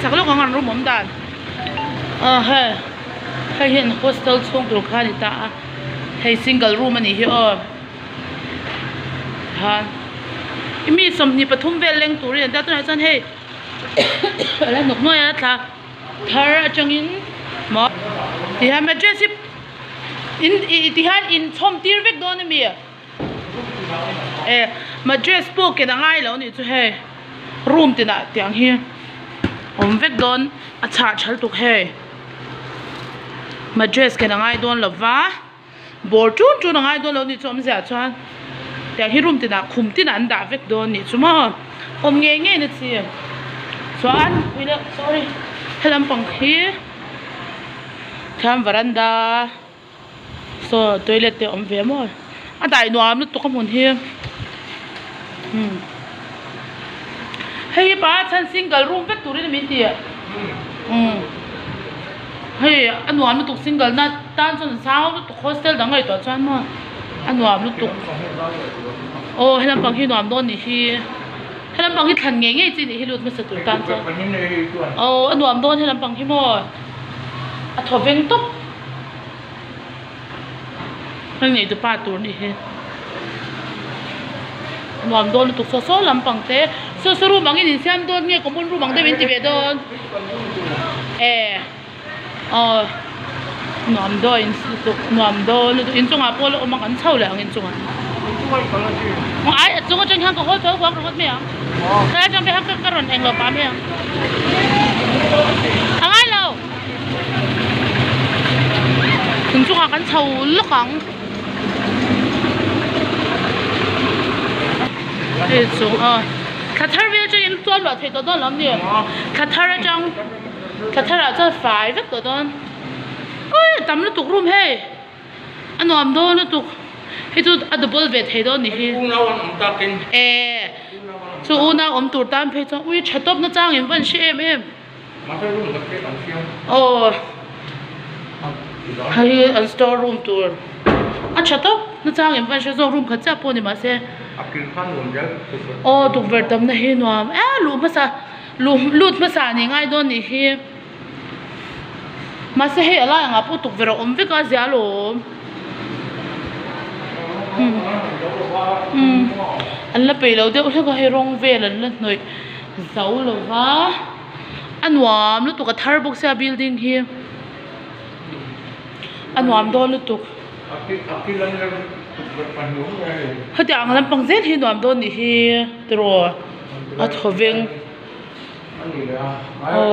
sak lawk ang an room awm dan aw hei hei hi an hostel chhung tur kha a ni ta a hei single room a nih hi aw han mi 23 vel leng turin an tia tunah chuan hei a la hnawk nuai a thla thar atangin maw tihian mattress hi in ih tihian inchhawm tir vek dawn a mi. Eh mattress pawh ken a ngai lo anih chu hei room tinah tiang hi awm vek dawn a chhah tha lutuk hei mattress ken a ngai dawn lo va bawr tun tun a ngai dawn lo anih chu awmzia chuan tiang hi room tinah khum tinah an dah vek dawn anih chu maw awm ngei ngei na chi chuan sorry helam pang hi thiam varanda. Saw toilet te a awm ve maw a dai nuam lutuk a hmun hi umm hei hi pa chhan single room vek turin min ti umm hei a nuam lutuk single na tan chuan a zau lutuk hostel dang ngaihtuah chuan maw a nuam lutuk aw he lampang hi nuam dawn nih hi he lampang hi thlan ngei ngei chi nih hi lut hmasa tur tan chuan aw a nuam dawn he lampang hi maw a thaw veng tawp. Hei ngei tu pa tur nih hi nuam dawn lutuk saw saw lampang te saw saw room angin in siam dawn nge common room ang deuh in ti ve dawn eh aw nuam dawn in lutuk nuam dawn lutuk inchungah pawh la awm ang an chho leh ang inchungah ai a chung atang hian ka haw tho kuak ringawt mai ang helai atang te hian ka rawn englo pah mai ang a ngai lo. Inchungah kan chho lawk ang hei chung aw thla thar vel atangin chuan luah theih tawh dawn lo ami thla thar atang thla thar ah chuan fai vek tawh dawn awi a tam lutuk room hei a nuam dawn lutuk hei chu a double ve thei dawn nih hi eh chu unau awm tur tan phei chuan ui tha tawp na chang in va an hre em em. Aw hei hi an store room tur a tha tawp nachang em pawh an hre zawk room khat chiah pawh ni mahse aw tukverh tamna hi nuam e luh hmasa luh lut hmasa nih ngai dawn nih hi mahse hei a lai angah pawh tukverh a awm vek a zia alawm umm an la peih loh deuh hlek a hei rawng vel an la hnawih. Zo lo va a nuam lutuk a thar bawk sia building hi a nuam dawn lutuk hetiang ang lampang zel hi nuam dawn nih hi tiraw a thaw veng aw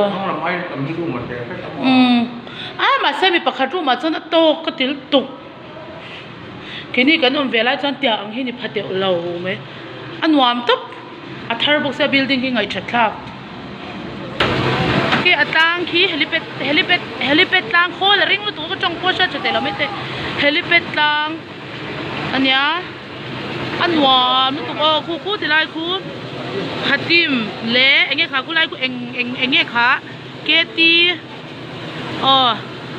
umm a mahse mi pakhat room ah chuan a tawk ka ti lutuk keini kan awm ve lai chuan tiang ang hi ni pha teuh lo mai a nuam tawp. A thar bawk sia building hi ngaih that thlak khi a tlang khi helipad helipad helipad tlang khawl a ring lutuk a ka tawng pawh a hriat tha theih lo maithei helipad tlang ania a nuam lutuk aw khu khu ti lai khu hatim leh eng nge kha khu lai khu eng eng eng nge kha kt aw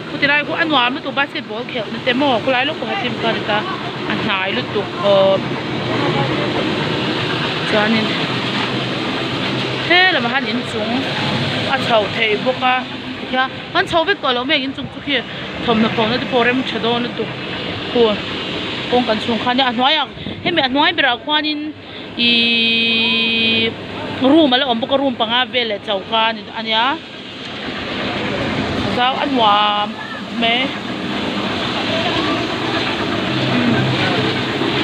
khu ti lai khu a nuam lutuk basketball khelh na te maw khulai lawk pawh hatim kha a ni ta a hnai lutuk aw chuanin he lamah hian inchung a chho thei bawk a tikhian an chho vek tawh loh mai ang inchung chu khi thawmhnaw phona te pawh rem tha dawn lutuk khu kawng kan chhung khan a hnuaiah hemi a hnuai berah khuanin ihhh room a la awm bawk a room panga vel leh choka a nia. Zau a nuam khawp mai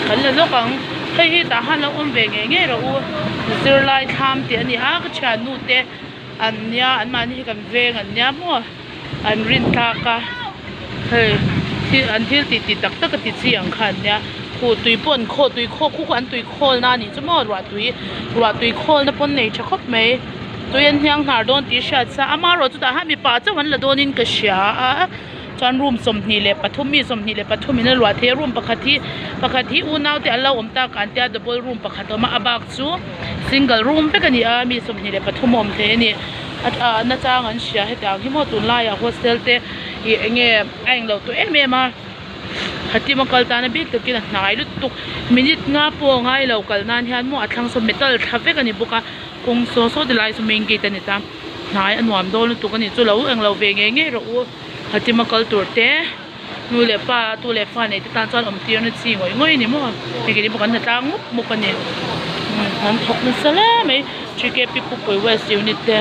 kan la lawk ang hei hi tah hian lo awm ve ngei ngei rawh u zirlai thlam tih a ni a ka thiannu te an nia an mahni hi kan veng an nia maw an rin tlak a hei thil an thil tih tih tak tak a ti chi ang kha an nia khuh tui pawh an khaw tui khaw khu kha an tui khawl na a nih chu maw ruah tui ruah tui khawl na pawn nei tha khawp mai. Tui an hniang hnar dawn tih hriat sa amaherawh chutah hian mipa chauh an la dawnin ka hria a chuan room 23 mi 23 in a luah thei a room pakhat hi pakhat hi unau te an lo awm tak an tia double room pakhat a awm a a bak chu single room vek a ni a mi 23 a awm thei a ni a nachang an hria hetiang hi maw tunlaiah hostel te ih eng nge a englo tawh em em a Hatim a kal tan a bik takin a hnai lutuk minute nga pawh a ngai lo kal nan hian maw a thlang saw metal thla vek a ni bawk a. Kawng saw saw ti lai chu main gate a ni ta. hnai a nuam dawn lutuk a nih chu lo englo ve ngei ngei rawh u Hatima kal tur te nu leh pa tu leh fa nei te tan chuan awm tir na chi ngawih ngawih a ni maw hei keini pawh kan hna tlang mup mup a ni an thawk nasa hle mai three K P Pupui west unit te.